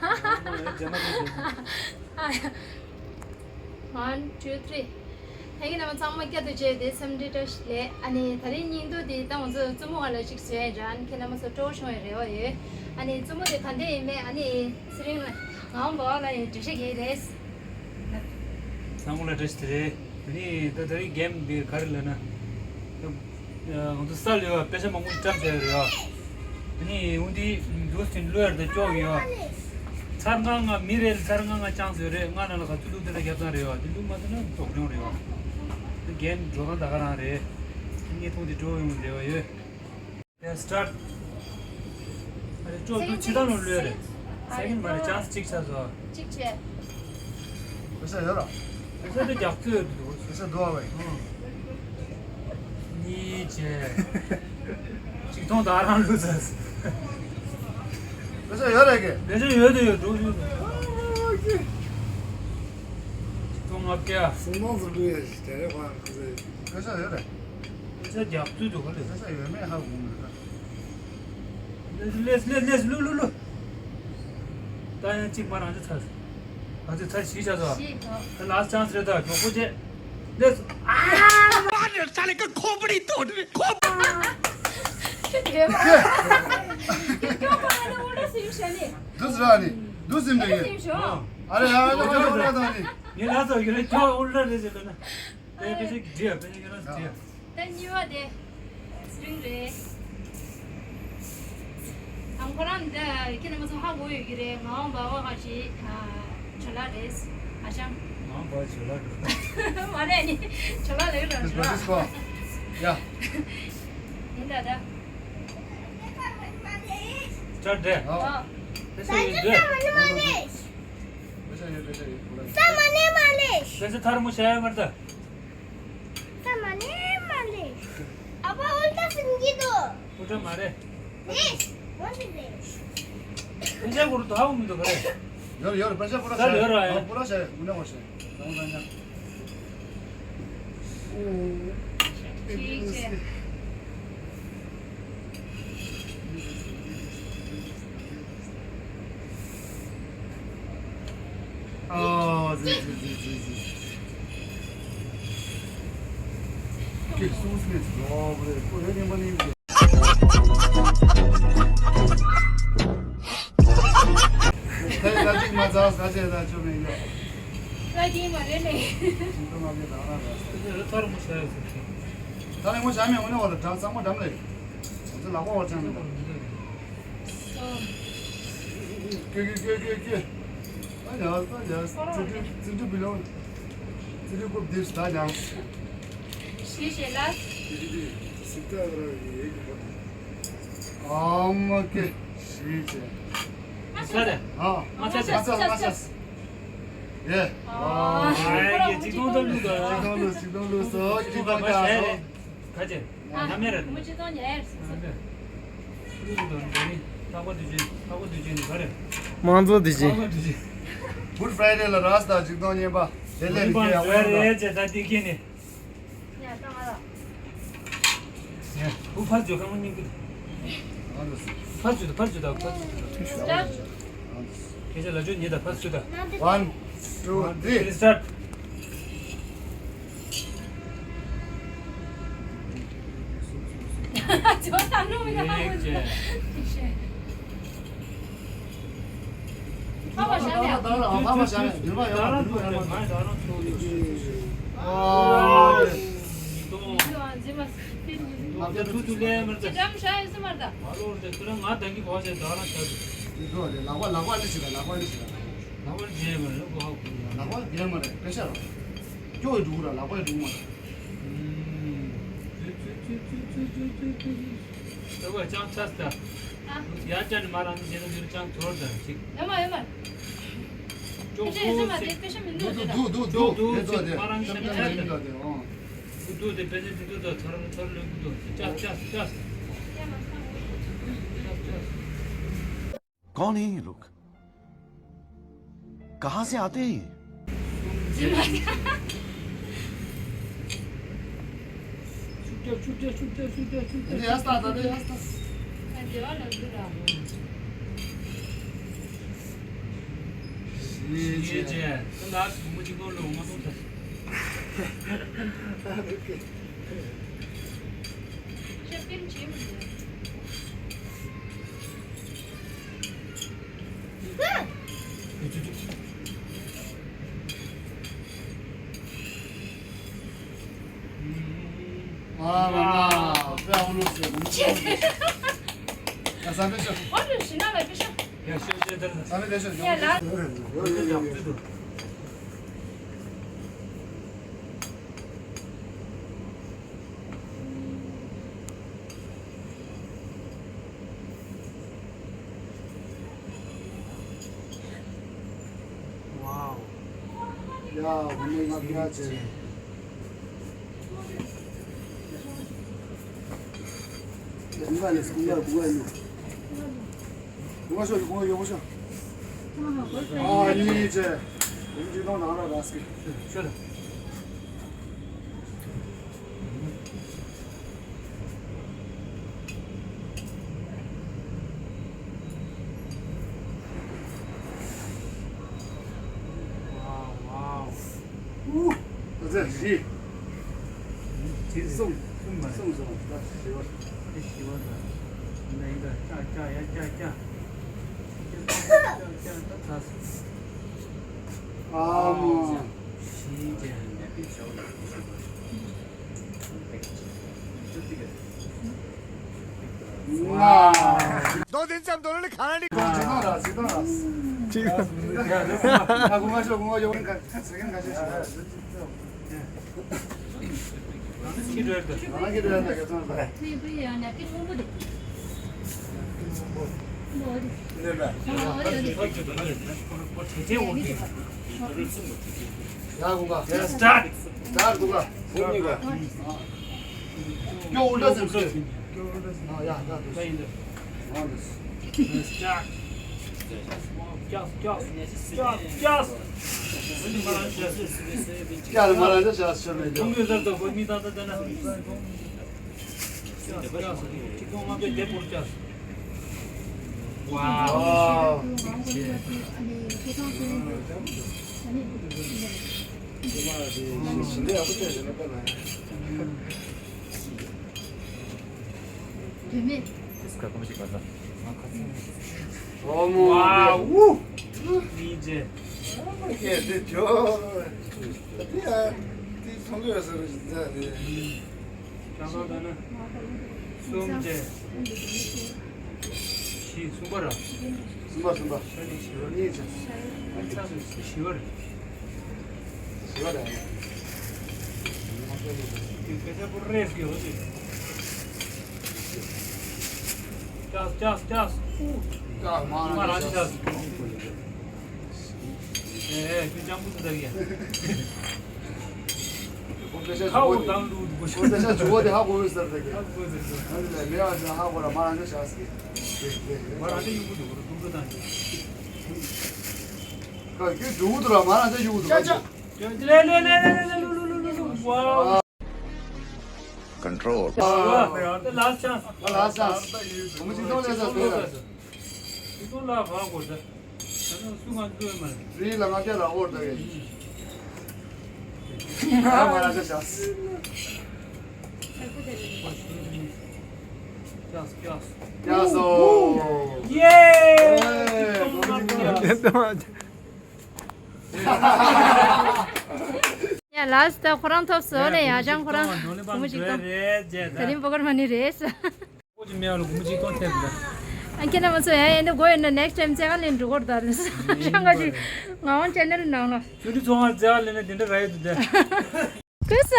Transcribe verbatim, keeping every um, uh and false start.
རྗེས་མ་དེ་བྱས། One, two, three. ལྷན་རྒྱས་རྣམ་པ་ཚང་མ་བསྐྱར་དུ་མཇལ་བའི་འཚམས་འདྲི་བཀྲ་ཤིས་བདེ་ལེགས། ཨ་ནི་དེ་རིང་སྙིང་སྡུག་དེ་ད་ང་ཚོ་རྩེད་མོ་སྒང་ལ་གཅིག་བཟོས་ཡིན་ར། ཨ་ནི་ཁྱེད་རྣམ་པ་ཚོ་སྤྲོ་བོ་བྱུང་བའི་རེ་བ་ཡོད། ཨ་ནི་རྩེད་མོ་དེ་ག་འདྲ་ཡིན་མིན་ཨ་ནི་ཚེ་རིང་ལ་ངག་དབང་འབའ་བ་ལགས་ཡིས་འགྲེལ་བཤད་རྒྱག་གི་རེད། ཚང་མ་ལ་བཀྲ་ཤིས་བདེ་ལེགས། ཨ་ནི་ད་དེ་རིང་གེམ་འདི་ག་རེ་ལབ་ན། ང་ཚོ་སལ་ཡོད་པ་པེ་ཤ་མང་པོ་ཞིག་བཀྲམ་བྱས་ཡོད་རེད་ཡ། ཨ་ནི་འོ་འདི་འདུག་སེ་བླུག་ཡ་རེད་ད་ཅོག་ཡོད་ཡ། ཚར་ལྔ་ལྔ་མི་རེ་ལ་ཚར་ལྔ་ལྔ་ཅང་ཡོད་རེད། ལྔ་ནང་ལ་ག་ཚོད་བླུག་དེ་ལ་རྒྱབ་ཚང་རེད་ཡ། དེ་བླུག་མ་ཐུབ་ན་དོགས་སློང་རེད་ཡ། འདི་རྒན་འགྲོ་སྟངས་ད་ག་རང་རེད། ངས་མཐོང་དེ་སྤྲོ་བོ་ཡོང་རེ་བ་ཡོད། ཡ་སི་ཊར་ཊི། ཨ་རེ་ཅོག་འདུག་ཕྱི་ཐང་ལ་བླུག་ཡ་རེད། སེ་ཀེན་ཌི་མ་རེད། ཅང་སི་གཅིག་ཆགས་སོང་། གཅིག་བྱས། པེ་ཤ་ཡོད་ར། པེ་ཤ་དེ་རྒྱག་ཚོད་འདུག་པེ་ཤ་འདུག་ཨ་བས། གཉིས་བྱས། གཅིག་ཐོང་ད་རང་ལུས་ཚར། པེ་ཤ་ཡོད་རེད་གི། པེ་ཤ་ཡོད་དེ་ཡོད་འགྲོ་ཡོད། གཅིག་ཐོང་ལྔ་བརྒྱ། སུན་མང་ཟུར་དུ་ཡོད་ཞིག་དེ་རེད་ཁོ་རང་ཁོ་ཚོས། པེ་ཤ་ཡོད་རེད། པེ་ཤ་རྒྱག་ཚོད་འདུག་ག་ལས། པེ་ཤ་ཡོད་མེད་ཧ་གོ་མི་འདུག་ལེས་ལེས་ལེས་ལུ་ལུ་ལུ། ད་ཡང་གཅིག་མ་རང་ཅི་ཚར། ང་ཚོས་ཚར་བཞི་བྱ་ཟོ། བཞི་ཐོག་ད་ལ་སི་ཊི་ཆན་སི་རེད། ད་མགྱོགས་པོ་བྱེད། ལེས། ཨ། ཁྱོད་དེ་མ། ཁྱོད་ཀྱོ་པ་ན་འོ་ད་སུ་ཡིན་ཤ་ནི། འདུག་ར་ནི། འདུག་སེམས་འདུག་ཡིན། སེམས་ཤོག་ཨ་རེ་ཨ་རེ་ཨ་རེ་ཨ་རེ་ཨ་རེ། ངས་ལ་སོ་ཡོད་རེད། ཁྱོད་འོ་ལ་རེད་ཟེར་ལ་ན། ཨ་དེ་པེ་ཤ་གི་འདྲི་ཡ། པེ་ཤ་ཁྱོད་རང་ཚོ་འདྲི་ཡ། ད་གཉིས་པ་དེ་སི་རིང་རེད། ཨང་ཁོ་རང་འདི་ཁྱེད་རྣམ་པ་ཚོ་ཧ་གོ་ཡོད་ཀྱི་རེད། ངག་དབང་འབའ་བ་ཁ་ཅིག་ཇོ་ལགས་རེད། ཨ་ཅང་། ངག་དབང་འབའ་ཇོ་ལགས་རེད། མ་རེད་ནི་ཇོ་ལགས་ལབ་ཀྱི་རེད། ཇོ་ལགས། ཡ། ཡིན་ད་ད། སི་ཊར་ཊི་རེད། ཨ། པེ་ཤ་ཡོད་འདུག་པེ་ཤ་ཡོད། པེ་ཤ་ཡོད། པེ་ཤ་ཐལ་མོ་བྱ་ཡ་མར་ད། ད་མ་ནེ་མ་ལེ། ཨ་ཕ་ཨོལ་ཏ་སིན་གྱི་དོ། ཨོལ་ཏ་མ་རེད། ནེ། ཝོན་ཏི་ནེ། ཨིན་ཇ་གུར་དོ་ཧ་གོ་མི་འདུག་ག་རེ། ཡོར་ཡོར་པེ་ཤ་པུ་ར་ད་ཡོར་ར་ཡ། པུ་ར་ཤ་མུ་ན་ཧོ་ཤ། རང་རང་ཉ། ཨོ། ཅི་ཅི། ཨ། ཟི་ཟི་ཟི་ཟི་ཟི། ཀེ་སུ་སི་ནེ་སི་ལོ་བ་རེ་ཁོ་རེ་ཉན་པ་ནི། ཁ་ཡི་ད་ཅིག་མ་ཚ་ས་ཆེ་ད་ཆོ་མེ་ཡོ། ད་ཅིག་མ་རེ་ནེ། ཅིག་ཏོ་མ་མེ་ད་ར་ར། ད་རེ་མོ་ཤ་ཡོ་སི། ད་རེ་མོ་ཤ་མེ་འོ་ནེ་འོ་ལ་དྲང་ཚང་མ་འགྲམ་ལེ། ང་ཚོ་ལག་པ་བར་ཅང་མེད་པ། ཀྱེ་ཀྱེ་ཀྱེ་ཀྱེ་ཀྱེ། ཨ་ཡ་ཨ་ཡ། ཙི་ཙི་ཙི་ཙི་བི་ལོང་། ཙི་ཙི་ཀོབ་དེབ་ད་ཡང་། ཤེས་ཤེས་ལ། ཨ་མ་ཀེ་ཤེས་ཤེས། ང་ཚ་རེད། ཨ། ང་ཚ་རེད། ང་ཚ་ང་ཚ། ཡེ། ཨ། ཨ་ཡེ་ཅིག་ཏོང་ཏོ་ལུག་ཏོ། ཅིག་ཏོང་ལུག་ཅིག་ཏོང་ལུག་སོ་ཅིག་ཏོང་ཀ་སོ། ག་ཅེ། ཨ། ཉམས་མེད་རེད། མུ་ཅི་ཏོང་ཉལ་ཡར་སོང་། ལྷག་པ་དུས་ཆེན། ལྷག་པ་དུས་ཆེན་ནི་ག་རེ། དམངས་གཙོ་དུས་ཆེན། ལྷག་པ་དུས་ཆེན། Good Friday ལ་ར་སྟ་ཅིག་ཏོང་ཉན་པ། དེ་ལས་རིག་གེ་ཡག་པོ་ཡོང་ད། རེད་ཅེ་ད་དེ་ཁྱེད་ནི། ཡ་ད་ང་ལ། ཡ་ཁུ་ཕར་ཚུར་ཁ་མོ་གཉིས་ཀྱི། ཕར་ཚུར་ད་ཕར་ཚུར་ད་ཕར་ཚུར་ད། Start. སྐད་ཆ་ལ་ཆོས་ཉིད་དང་ཕར་ཚུར་ད། One, two, three. Start. ཇོ་ད་ནུ་མི་ད་ཧ་གོ་ཅི། ཕ་མ་ཤ་ནས། ད་རང་ཕ་མ་ཤ་ནས་འདུན་པ་ཡོད་པ་འདུན་པ་ཡོད་པ། ཨ། ཨ་ད་ཐུ་ཐུ་ལེ་མར་ད། ཅི་འདྲ་མི་ཤ་ཡོད་སུ་མར་ད། ཨ་ལོ་རེད་ཁྱོད་རང་ང་ད་གི་གོ་ཤ་ད་རང་ཤ་དུ། འདི་འགྲོ་རེད། ལག་པ་ལག་པ་ནི་ཞིག་ལ་ལག་པ་ནི་ཞིག་ལ། ལག་པ་རྗེས་མ་རེད་གོ་ཧ་གོ་ཡ། ལག་པ་རྗེས་མ་རེད་པེ་ཤ་རོ། སྐྱོ་ཡི་འགྲོ་གི་ར་ལག་པ་ཡི་འགྲོ་གི་མ་རེད། ཨུམ། ད་བ་ཅང་ཚ་ས། ཨ། ཡ་ཅན་མ་རང་ཉིད་ཅན་ཡུལ་ཅང་ཚོར་ད་ཅིག་ཡོད་མ་ཡོད་མ། ཅོག་ཅེ་ཅེ་མ་དེ་པེ་ཤ་མི་འདུག་དུ་དུ་དུ་དུ་དུ་དུ་དེ་ཚོ་དེ་མ་རང་ཤ་མི་ཚ་ད། དུ་དུ་དེ་པེ་ནེ་དུ་དུ་ད་ཚོར་ཚོར་ལོ་དུ་ཅ་ཅ་ཅ། कौन है ये लोग? कहाँ से आते हैं ये? འདི་ཡ་སྟག་ད་འདི་ཡ་སྟག། ཨ་འདི་བ་ལ་འདི་ར། ཡེ་ཅེ། ད་ལགས་སུ་མུ་གཅིག་ལོ་ལོ་ང་ཐོག་ད། ཨ་མ་མ། དཔེ་ཨ་ལོ་ཟེར། ཨ་ས་མེད་ཤོ། ཨ་ལོ་ཞི་ན་ལ་པི་ཤོ། ཡ་ཤོ་ཤོ་ད། ས་མེད་དེ་ཤོ། ཡ་ལ། ཡོ་ཡོ་ཡོ་ཡོ། ཡ། ཡ། ངོ་མ་ང་ཕྱག་བྱས། ཡ། ང་ལས་སྐུ་ཡ་སྐུ་ཡ་ཡོད། ཡོང་ཤོག་ཡོང་ཤོག་ཡོང་ཤོག་ཨ་ཡེ་ཅེ། ཡིན་གྱི་ནང་ན་ར་ར་སྐད། ཤོད། ཨུ། ད་ཚེ་བཞི། གསུམ། གསུམ་མ་རེད། གསུམ་གསུམ། ད་བཞི་བ། དེ་བཞི་བ་ད། འདི་ཡིན་ད། ཀྱག་ཀྱག་ཡ་ཀྱག་ཀྱག་ཀྱག་ཀྱག་ད་ད། ཨ་མ། བཞི་བྱས། མདོ་དེ་ཙམ་དོ་ལ་ག་ར་འགྲིག་ཅི་ཐང་ར་ཅི་ཐང་ར། ཅི། ད་གོང་མ་ཤོག་གོང་མ་ཡོང་ག་ཚེ་གང་ག་ཤོག་ཁྱི་འགྲོ་ཡག་ད། ང་ཁྱི་འགྲོ་ཡག་ད་ག་ཚང་ར། ཡ་གོང་ག་ཡ་སི་ཊར་ཊི་སི་ཊར་ཊི་གོང་ག་སྐྱོ་འུར་སྒྲ་ཟེར་སྐྱོ། ཨ་ཡ་ཡ་འདུག་ད་ཡིན་འདུག་ཨ་འདུག་ཀྱག་ཀྱག་ཀྱག་ཀྱག་ཀྱག་ཀྱག་ཀྱག་ལ་མ་རང་ཅག་ཤར་མེད་འདུག་ཁོང་གིས་ཟེར་དོ་བོད་མི་ད་ད་ད་ན་ཀྱག་ཀྱག་ཅིག་ཏུ་ང་ཚོའི་དེབ་བོར་ཀྱག་ཝའོ། ཨོ་མོ། ཝའོ། ཝུ། མི་རྗེ། ཨ་མ་ཁྱེད་དེ་ཇོ། དེ་ཡ། དེ་ཚོང་གི་ཟེར་བཞིན་ད་དེ། ཀྱང་ལོ་ད་ན། གསུམ་བྱས། བཞི་གསུམ་པ་ར། གསུམ་པ་གསུམ་པ། ཤ་ནི་བཞི་པ། གཉིས་བྱས། ཨ་ནི་ཚ་བཞི་པ་རེད། བཞི་པ་རེད། དེ་སྐད་ཆ་པོ་རེས་ཀྱི་འོ་དེ། ཅག་ཅག་ཅག་ཀྱག་མ་མ་རང་ཅག་ཨེ་ཁྱོད་ཅང་པོ་ཟེར་ཡ། ཁོང་སྐད་ཆ་ཁ་འོ་ཞུ་གོ་དང་ལུ་འདུག་གོ་ཁོང་སྐད་ཆ་ཞུ་གོ་དེ་ཧ་གོ་བས་ཟེར་དེ་གི། ཧ་གོ་ཟེར་གོ། ཨ་ནི་ལས་མེད་པ་ཅང་ཧ་གོ་ར་མ་རང་ཅག་བཞག་ཟེར་གི། མ་རང་ཅག་ཡུག་པོ་འདུག་གོ་ར་ཐུག་འགྲོ་དང་། ཁ་ཁྱོད་འགྲོ་གི་འདུག་ར་མ་རང་ཅག་ཡུག་པོ་འདུག་གོ། ལེ་ལེ་ལེ་ལེ་ལེ་ལུ་ལུ་ལུ་ལུ་ལུ། ཝའོ། Control. ཝའོ། ད་ལ་ཆང་། ད་ལ་ཆང་། གོང་མ་ཅིག་ཐོག་ལས་ས་ཐོག་ལས་ས། ཅིག་ཐོག་ལ་བ་གོ་ད། ད་ནང་སུ་ང་འགྲོ་ཡོད་མ་རེད། རི་ལ་ང་སྐད་ལ་ཨོར་ད་གས། ང་མ་ལ་ཆ་ཆགས། ཀྱག་ཀྱག་ཀྱག་སོ། ཡེ། ཨེ། གོང་མ་ཅིག་ཐོག་ལ་བ། ཡ་ལགས་སོ། ད་ཁོ་རང་ཐོབ་སོང་ནས། ཡ་ཅང་ཁོ་རང་གོང་མ་ཅིག་ཐོག་ད་རིང་པོ་གར་མ་ནི་རེད། ཁོ་ཅི་མེད་ལ་གོང་མ་ཅིག་ཐོག་ཐེབས་ད། ཨ་ཁྱེད་རྣམ་པ་ཚོ་ཡ་ཡིན་ན་དགོས་ཡོད་ན་next time་རྩེ་ག་ལེན་འགྲོ་གོ་ད་རེད། ཤང་ག་ཅིག་ངག་དབང་ཆེ་ནལ་ནང་ལ། ཆུ་འདི་ཚོ་ང་རྩེ་ག་ལེན་ན་དེ་འདྲ་ར་ཡོད་དུ་ད། ཀུ་ས།